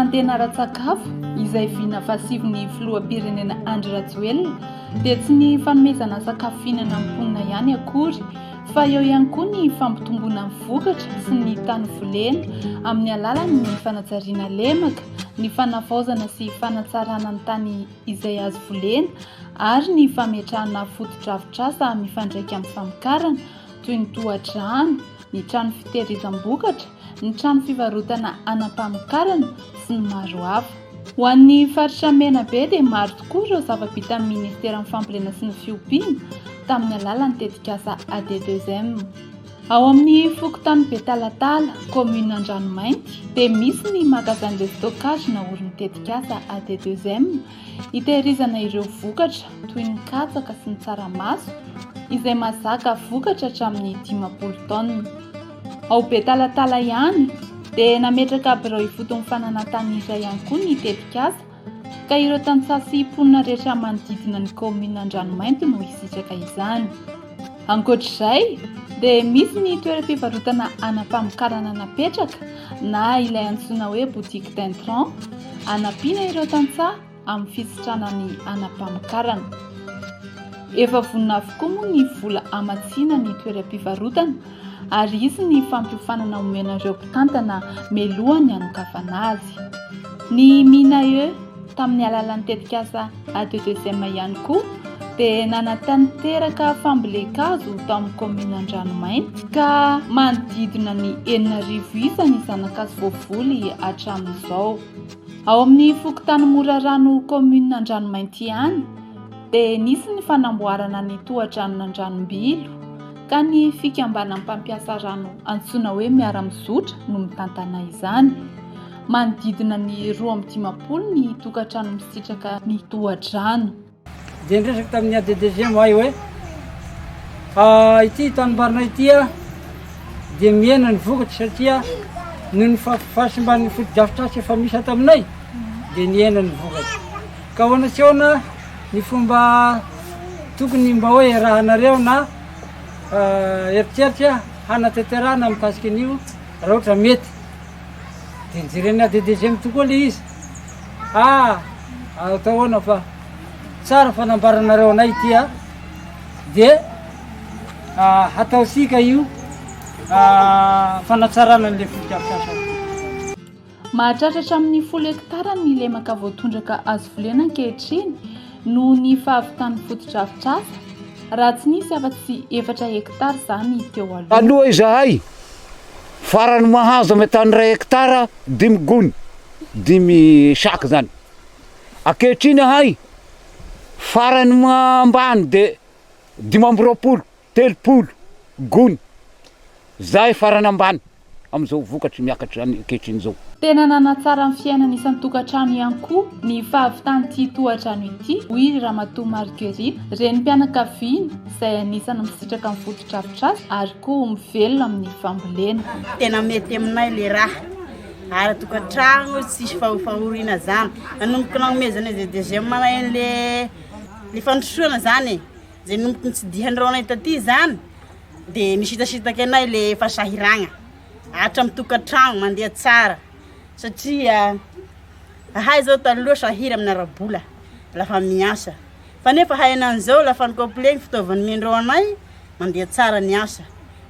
Fahaleovantena ara-tsakafo, izay vina fahasivin'ny filoham-pirenena Andry Rajoelina, dia tsy ny fanomezana sakafo fihinana ny mponina ihany akory, fa eo ihany koa ny fampitomboana ny vokatra sy ny tany volena amin'ny alalan'ny fanajariana lemaka, ny fanavaozana sy fanatsarana ny tany izay azo volena ary ny fametrahana fotodrafitrasa mifandraika amin'ny famokarana toy ny tohadrano, ny trano fitehirizam-bokatra, ny trano fivarotana hanam-pamokarana sy ny maro hafa. Ho an'ny faritra Menabe dia maro tokoa ireo zava-bitan'ny Ministeran'ny Fambolena sy ny Fiompiana tamin'ny alalan'ny tetikasa AD2M. Ao amin'ny fokontany Betalatala, commune Andranomainty, dia misy ny magasin de stockage naorin'ny tetikasa AD2M hitehirizana ireo vokatra toy ny katsaka sy ny tsaramaso izay mahazaka vokatra hatramin'ny 50 taonina. Ao Betalatala ihany dia nametraka birao ifoton'ny fananantany iray ihany koa ny tetikasa ka ireo tantsaha sy mponina rehetra manodidina ny kaominina Andranomainty no hisitraka izany. Ankoatra izay dia misy ny toeram-pivarotana hanam-pamokarana napetraka na ilay antsoina hoe boutique d'intrant hanampiana ireo tantsaha amin'ny fisitrana ny hanam-pamokarana. Efa vonona avokoa moa ny vola hamatsiana ny toeram-pivarotana ary hisy ny fampiofanana omena ireo mpitantana mialoha ny hanokafana azy. Ny MINAE, tamin'ny alalan'ny tetikasa A2deuxième ihany koa dia nanatanteraka fambolen-kazo tao amin'ny kaominina Andranomainty ka manodidina ny 6000 isa ny zana-kazo voavoly hatramin'izao. Ao amin'ny fokontany Morarano kaominina Andranomainty ihany dia nisy ny fanamboarana ny tohadranon'Andranombilo ka ny fikambanan'ny mpampiasa rano antsoina hoe Miara-mizotra no mitantana izany. Manodidina ny 52 ny tokantrano misitraka ny tohadrano. Dia niresaka tamin'ny ADDG aho hoe ity tanimbarinay ity dia mihena ny vokatra satria noho ny fahasimban'ny fotodrafitrasa efa misy ato aminay dia nihena ny vokatra. Ka ahoana sy ahoana ny fomba tokony mba hoe iarahanareo na eritreritra hanatanterahana mikasika an'io raha ohatra mety. Dia nijeren'ny ADDGM tokoa ilay izy. Ah, atao ahoana fa tsara fanambaranareo anay ity a. Dia ah, hataontsika io ah, fanatsarana an'ilay fotodrafitrasa. Mahatratra hatramin'ny folo hektara ny lemaka voatondraka azo volena ankehitriny noho ny fahavitan'ny fotodrafitrasa, raha tsy nisy afa-tsy efatra hektara izany teo aloha. Taloha izahay Farany mahazo amy tany iray hectare dimy gony, dimy sac zany. Ankehitriny ahay farany ambany de 25, 30 gony, zay farany ambany amizao vokatry miakatry zany ankehitriny zao. Tena nanatsara ny fiainana isan-tokantrano ihany koa ny fahavitan'ity tohadrano ity, hoy Ramatoa Marguerite, renim-pianakaviana izay anisan'ny misitraka ny fotodrafitrasa ary koa mivelona amin'ny fambolena. Tena mety aminay le raha ary tokantragno tsisy fahorina zany nanomboka nagnomezana GDGM anay an'le le fandrosoana zany e zay nanomboka nitsidihan'ireo anay taty zany de nisitasitaka anay le fasahiragna hatramy tokantragno mandeha tsara satria ahay zao taloha sahira amin'ny ara-bola lafa miasa fa nefa hay anan'izao lafa ni-complet ny fitaovana omendreo anay mandeha tsara ny asa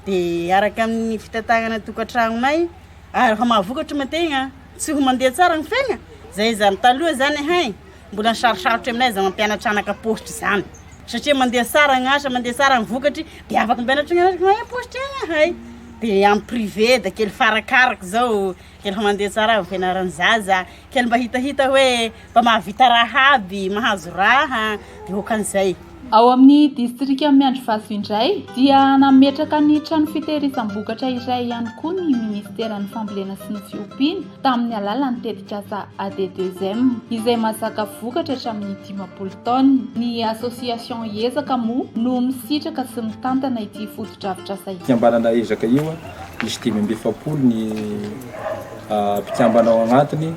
de araka amin'ny fitantanana tokantragnonay ary efa mahavokatra moa tegna tsy ho mandeha tsara ny fiaigna zay zany taloha zany hay mbola sarosarotra aminay za mampianatra anaka paositra zany satria mandeha tsara ny asa mandeha tsara ny vokatry de afaka mianatra ny anaka mahay paositra ihany ahay de en privé da kely farakaraka zao kely fa mandeha tsara ny fianaran'ny zaza kely mba hitahita hoe mba mahavita raha aby mahazo raha de ohatran'izay. Ao amin'ny distrikan'i Miandrivazo indray dia nametraka ny trano fitehirizam-bokatra iray ihany koa ny minisiteran'ny Fambolena sy ny Fiompiana tamin'ny alalan'ny tetikasa AD2M izay mahazaka vokatra hatramin'ny 50 taonina. Ny Association Ezaka moa no misitraka sy mitantana ity fotodrafitrasa ity. Fikambanana Ezaka io, misy 45 ny mpikambana ao agnatiny.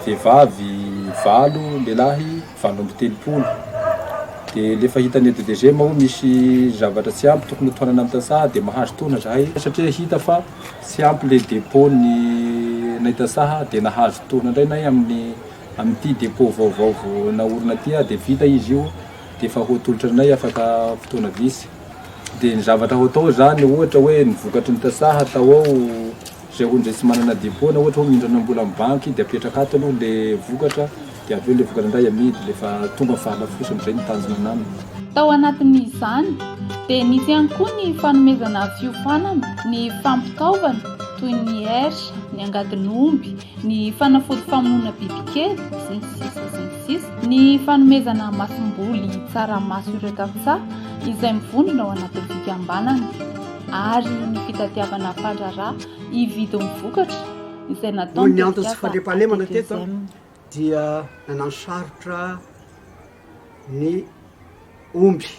Vehivavy valo, lehilahy 38. Dia le efa hitan'ny EDDG moa misy zavatra tsy ampy tokony ho tohanana amin'ny tantsaha dia mahazo tohana zahay satria hita fa tsy ampy le dépôt ny. nay tantsaha dia nahazo tohana indray nay amin'ny amin'ity dépôt vaovao vao naorina ity dia vita izy io dia efa ho atolotra anay afaka fotoana vitsy. Dia ny zavatra ho atao izany ohatra hoe ny vokatry ny tantsaha atao ao izay olona izay tsy manana dépôt na ohatra hoe mindrana mbola amin'ny banky dia apetraka ato aloha le vokatra dia avy eo le vokatra indray amidy rehefa tonga ny fahalafosany, izay no tanjona ananana. Tao anatin'izany dia nisy ihany koa ny fanomezana fiofanana, ny fampitaovana toy ny herche, ny angadin'omby, ny fanafody famonoana bibikely, sy ny sisa sy ny sisa, ny fanomezana masomboly tsaramaso ireo tantsaha izay mivondrona ao anatin'ny fikambanana, ary ny fitadiavana mpandraharaha hividy ny vokatra izay Noho nataon'ny ny antony tsy tetikasa fandriampahalemana teto ATDZM. dia nanano sarotra ny omby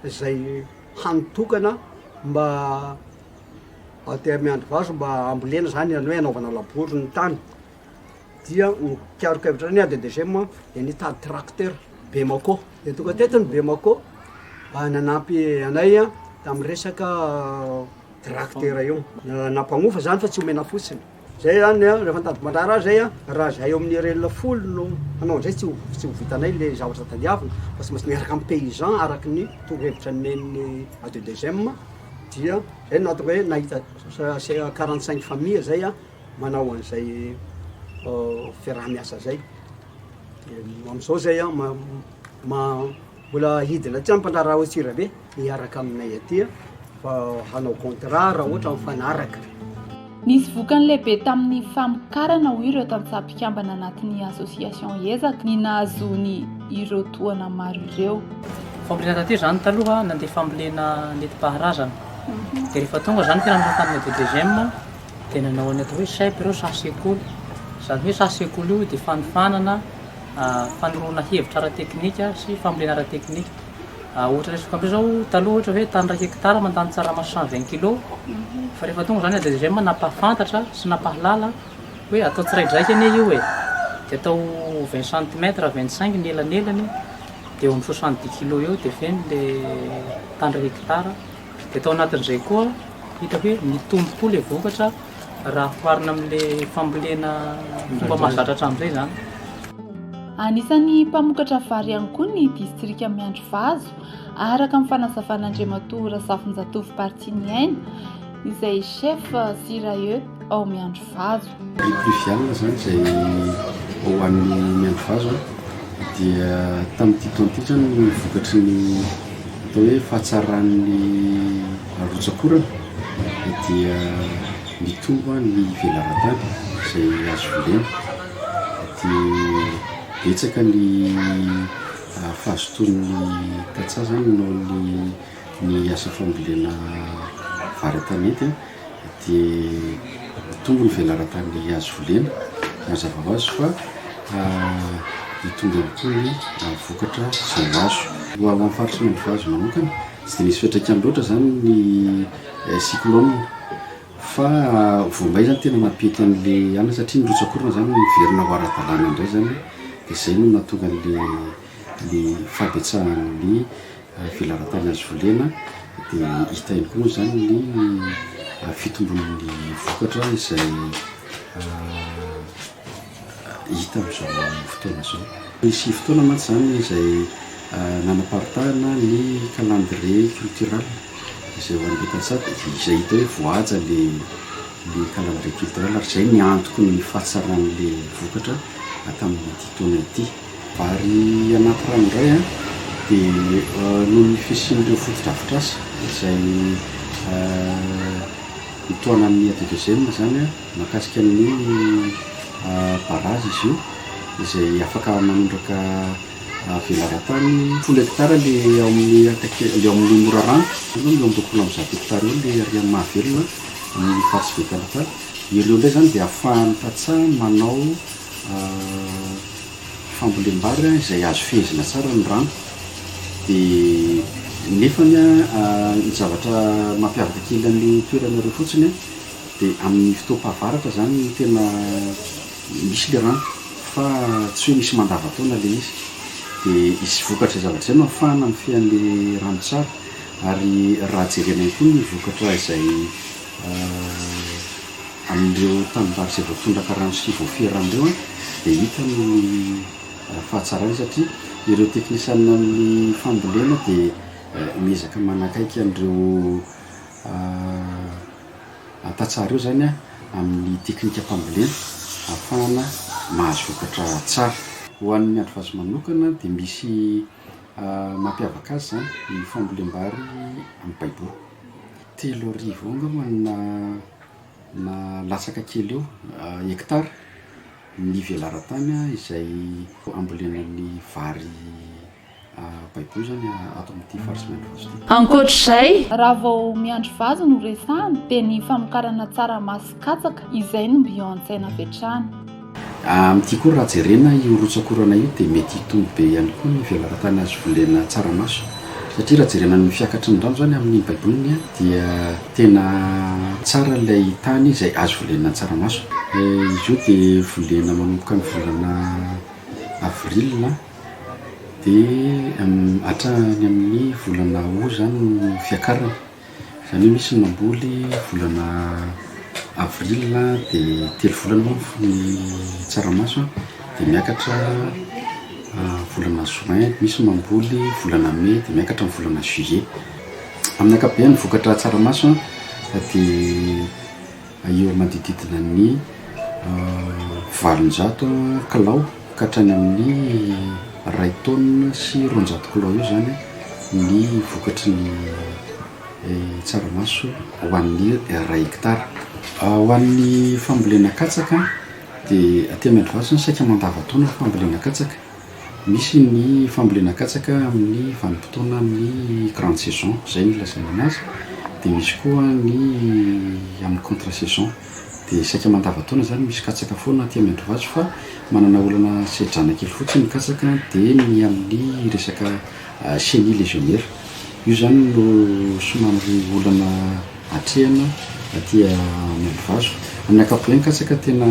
izay hany tokana mba aty Miandrivazo mba hambolena zany izany hoe anaovana labour ny tany dia nikaroka hevitra ny ADDGM dia nitady tracteur Bemako dia tonga teto ny Bemako nanampy anay tamin'ny resaka tracteur io nampanofa zany fa tsy omena fotsiny. Zay zany an, rehefa nitady mpandraharaha zay an, raha zahay eo amin'ny IRL folo no hanao an'izay tsy ho tsy ho vitanay le zavatra tadiavina fa tsy maintsy miaraka amin'ny paysan araka ny torohevitra nomen'ny ADDGM dia zay no nahatonga hoe nahita 45 famille zay an manao an'izay fiaraha-miasa zay, de am'zao zay an ma- ma- mbola hidina aty zany mpandraharaha ao Antsirabe hiaraka aminay aty fa hanao contrat raha ohatra mifanaraka. Nisy vokany lehibe tamin'ny famokarana hoy ireo tantsaha mpikambana anatin'ny association Ezaka ny nahazoany ireo tohana maro ireo. Fambolena taty izany taloha nandeha fambolena nentim-paharazana. Dia rehefa tonga izany mpianatra tamin'ny ADDGM dia nanao ny atao hoe CEP ireo saha sekoly. Izany hoe saha sekoly io dia fanofanana, fanoroana hevitra ara-teknika sy fambolena ara-teknika. Ohatra resaka amizay zao, taloha ohatra hoe tany iray hectare mandany tsaramaso 120 kilos, fa rehefa tonga zany ADGM nampahafantatra sy nampahalala hoe atao tsiraidraika anie io e, de atao 20 centimètres, 25 ny elanelany, de eo amin'ny 70 kilos eo de feno le tany iray hectare, de tao anatin'izay koa hita hoe mitombo koa le vokatra raha oharina amin'le fambolena fomba mahazatra hatramin'izay zany. Anisan'ny mpamokatra vary ihany koa ny distrika Miandrivazo, araka ny fanazavan'Andriamatoa Razafinjatovo Bartiniaina, izay chef SIRAE ao Miandrivazo. Riz pluvial izany izay ho an'ny Miandrivazo dia tamin'ity taona ity izany ny vokatry ny atao hoe fahatsaran'ny rotsak'orana dia Mitombo ny velaran-tany izay azo volena dia betsaka ny fahazotoan'ny tantsaha zany noho ny ny asa fambolena vary an-tanety dia mitombo ny velaran-tany azo volena, mazava ho azy fa mitombo ihany koa ny vokatra izay ho azo. Ho an'ny faritra Miandrivazo manokana tsy dia nisy fiantraikany loatra zany ny cyclone fa vao may zany tena nampety an'le anona satria ny rotsak'orana zany niverina ho ara-dalàna indray zany de zay no nahatonga an'le le fahabetsahan'ny velaran-tany azo volena de hita ihany koa moa zany ny fitombon'ny vokatra izay hita amin'izao fotoana izao. Nisy fotoana mantsy izany izay nanaparitahana ny calendrier cultural izay ho an'ny tantsaha dia izay hita hoe voahaja le le calendrier cultural ary izay ny antoky ny fahatsaran'le vokatra tamin'ity taona ity. Vary anaty rano indray an, dia noho ny fisian'ireo fotodrafitrasa izay mitohanan'ny ADDGM izany an, Mahakasika ny barazy izy io, izay afaka manondraka velaran-tany folo hektara le ao amin'ny akaiky le ao amin'ny Morarano, eo amin'ny 120 hektara eo le ary amin'ny Mahavelona amin'ny faritsy Bekalaka. Ireo indray izany dia ahafahan'ny tantsaha manao fambolem-bary izay azo fehezina tsara ny rano. Dia nefany ny zavatra mampiavaka kely an'io toerana ireo fotsiny Dia amin'ny fotoam-pahavaratra izany no tena misy ilay rano fa tsy hoe misy mandavan-taona ilay izy. Dia hisy vokatra izay zavatra izay no ahafahana mifehy an'ilay rano tsara. Ary raha jerena ihany koa ny vokatra izay. Amin'ireo tanimbary izay voatondraka rano sy voafehy rano ireo dia hita ny fahatsarany satria ireo teknisianina amin'ny fambolena dia miezaka manakaiky an'ireo tantsaha ireo izany amin'ny teknikam-pambolena ahafahana mahazo vokatra tsara. Ho an'ny androvazo manokana dia misy mampiavaka azy izany ny fambolem-bary amin'ny baiboho. 3000 eo angamba na na latsaka kely eo hectare ny velaran-tany izay ambolena ny vary baiboho izany ato amin'ity faritra Miandrivazo ity. Ankoatr'izay, raha vao Miandrivazo no resahana dia ny famokarana tsaramaso sy katsaka izay no mby eo an-tsaina avy hatrany. Amin'ity koa raha jerena io rotsak'orana io dia mety hitombo be ihany koa ny velaran-tany azo volena tsaramaso satria raha jerena ny fiakatry ny rano izany amin'ny baiboliny dia tena tsara ilay tany izay azo volena tsaramaso. Izy io dia volena manomboka ny volana avril dia hatrany amin'ny volana aout izany no fiakarany. Izany hoe misy ny mamboly volana avril dia telo volana moa ny tsaramaso dia miakatra volana juin, misy ny mamboly volana mai dia miakatra amin'ny volana juillet. Amin'ny ankapobeny ny vokatra tsaramaso dia eo manodidididina ny 800 kilao ka hatrany amin'ny iray taonina sy 200 kilao eo izany ny vokatry ny tsaramaso ho an'ny iray hektara. Ho an'ny fambolena katsaka dia aty Miandrivazo izany saika mandavan-taona ny fambolena katsaka. Misy ny fambolena katsaka amin'ny vanim-potoana amin'ny grande saison, izay no ilazana anazy, dia misy koa ny amin'ny contre saison. Dia saika mandavan-taona izany misy katsaka foana aty Miandrivazo fa manana olana sedrana kely fotsiny ny katsaka dia ny amin'ny resaka chenille légionnaire. Io izany no somary olana atrehana aty Miandrivazo. Amin'ny ankapobeny katsaka tena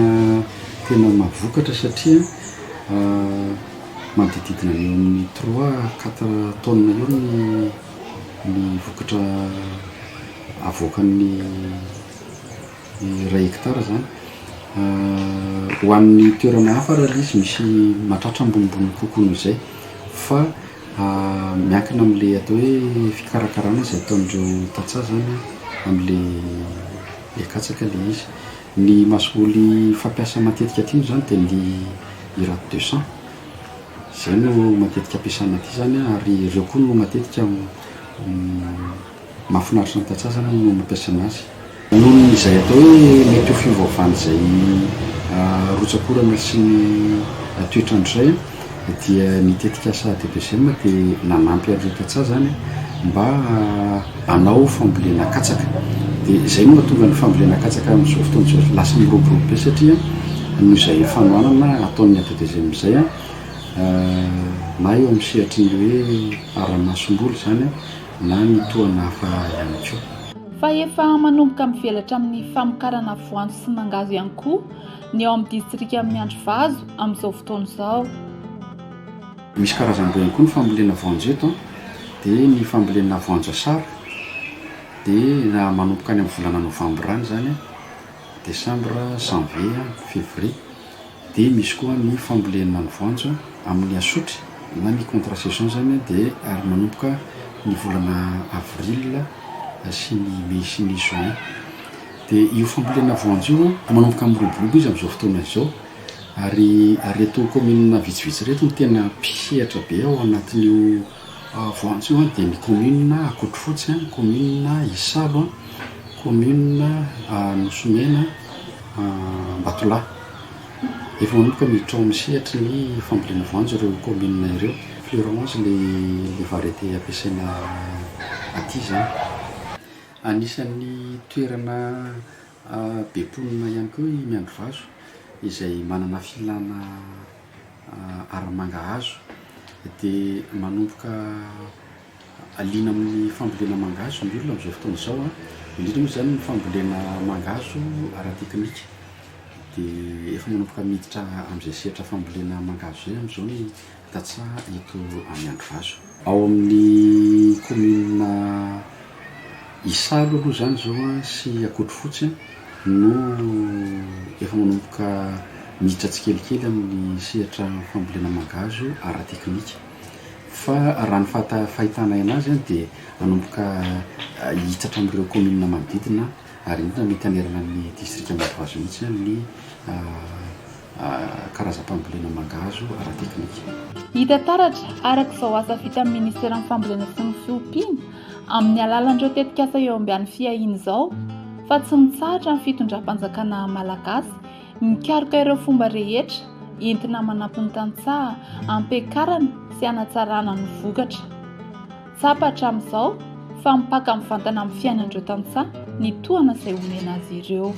tena mahavokatra satria Manodididina ny eo amin'ny trois à quatre tonnes eo ny ny vokatra avoakan'ny iray hectare zany. Ho an'ny toerana hafa raha ilay izy misy mahatratra ambonimbony kokoa noho izay fa miankina amin'ilay atao hoe fikarakarana izay ataon'ireo tantsaha zany amin'ilay katsaka ilay izy. Ny masomboly fampiasa matetika aty moa zany dia ny Irat 200, zay no matetika ampiasana aty zany ary ireo koa no matetika mahafinaritra ny tantsaha zany no mampiasa anazy. Noho ny izay atao hoe mety ho fiovaovan'izay rotsak'orana sy ny toetr'andro izay dia ny tetikasa ADBGM dia nanampy an'ireo tantsaha izany mba hanao fambolena katsaka. Dia izay no mahatonga ny fambolena katsaka amin'izao fotoana izao lasa miroborobo be satria noho izay fanohanana ataon'ny ADBGM izay na eo amin'ny sehatry ny hoe ara-masomboly izany na ny tohana hafa ihany koa. Fa efa manomboka mivelatra amin'ny famokarana voanjo sy mangahazo ihany koa ny ao amin'ny distrikan'i Miandrivazo amin'izao fotoana izao. Misy karazany roa ihany koa ny fambolena voanjo eto, dia ny fambolena voanjo asara, dia manomboka any amin'ny volana novambra any izany, desambra, janvier, fevrier, dia misy koa ny fambolena ny voanjo amin'ny asotry na ny contre saison izany dia ary manomboka ny volana avril sy ny mai sy ny juin. Dia io fambolena voanjo io an, manomboka miroborobo izy amin'izao fotoana izao ary ireto commune vitsivitsy ireto no tena mpisehatra be ao anatin'io voanjo io an, dia ny commune Ankotrofotsy an, commune Isalo an, commune Anosimena, Ambatolahy. Efa manomboka miditra ao amin'ny sehatry ny fambolena voanjo ireo commune ireo. Fleuron azy ilay variété ampiasaina aty izany. Anisan'ny toerana be mponina ihany koa i Miandrivazo izay manana filana ara-mangahazo. Dia manomboka liana amin'ny fambolena mangahazo ny olona amin'izao fotoana izao, indrindra moa izany ny fambolena mangahazo ara-teknika. Dia efa manomboka miditra amin'izay sehatra fambolena mangahazo izay amin'izao ny tantsaha eto Miandrivazo. Ao amin'ny kaominina Isalo aloha izany izao sy Ankotrofotsy. no efa manomboka miditra tsikelikely amin'ny sehatra fambolena mangahazo ara-teknika. Fa raha ny fahitanay anazy dia hanomboka hihitatra amin'ireo kaominina manodidina ary indrindra mety hanerana ny distrika Mandrovazo mihitsy ny karazam-pambolena mangahazo ara-teknika. Hita taratra araka izao asa vitan'ny Ministeran'ny Fambolena sy ny Fiompiana amin'ny alalan'ireo tetikasa eo ambany fiahiana izao fa tsy mitsahatra ny fitondram-panjakana malagasy mikaroka ireo fomba rehetra entina manampy ny tantsaha hampiakarana sy hanatsarana ny vokatra. Tsapa hatramin'izao fa mipaka mivantana amin'ny fiainan'ireo tantsaha ny tohana izay omena azy ireo.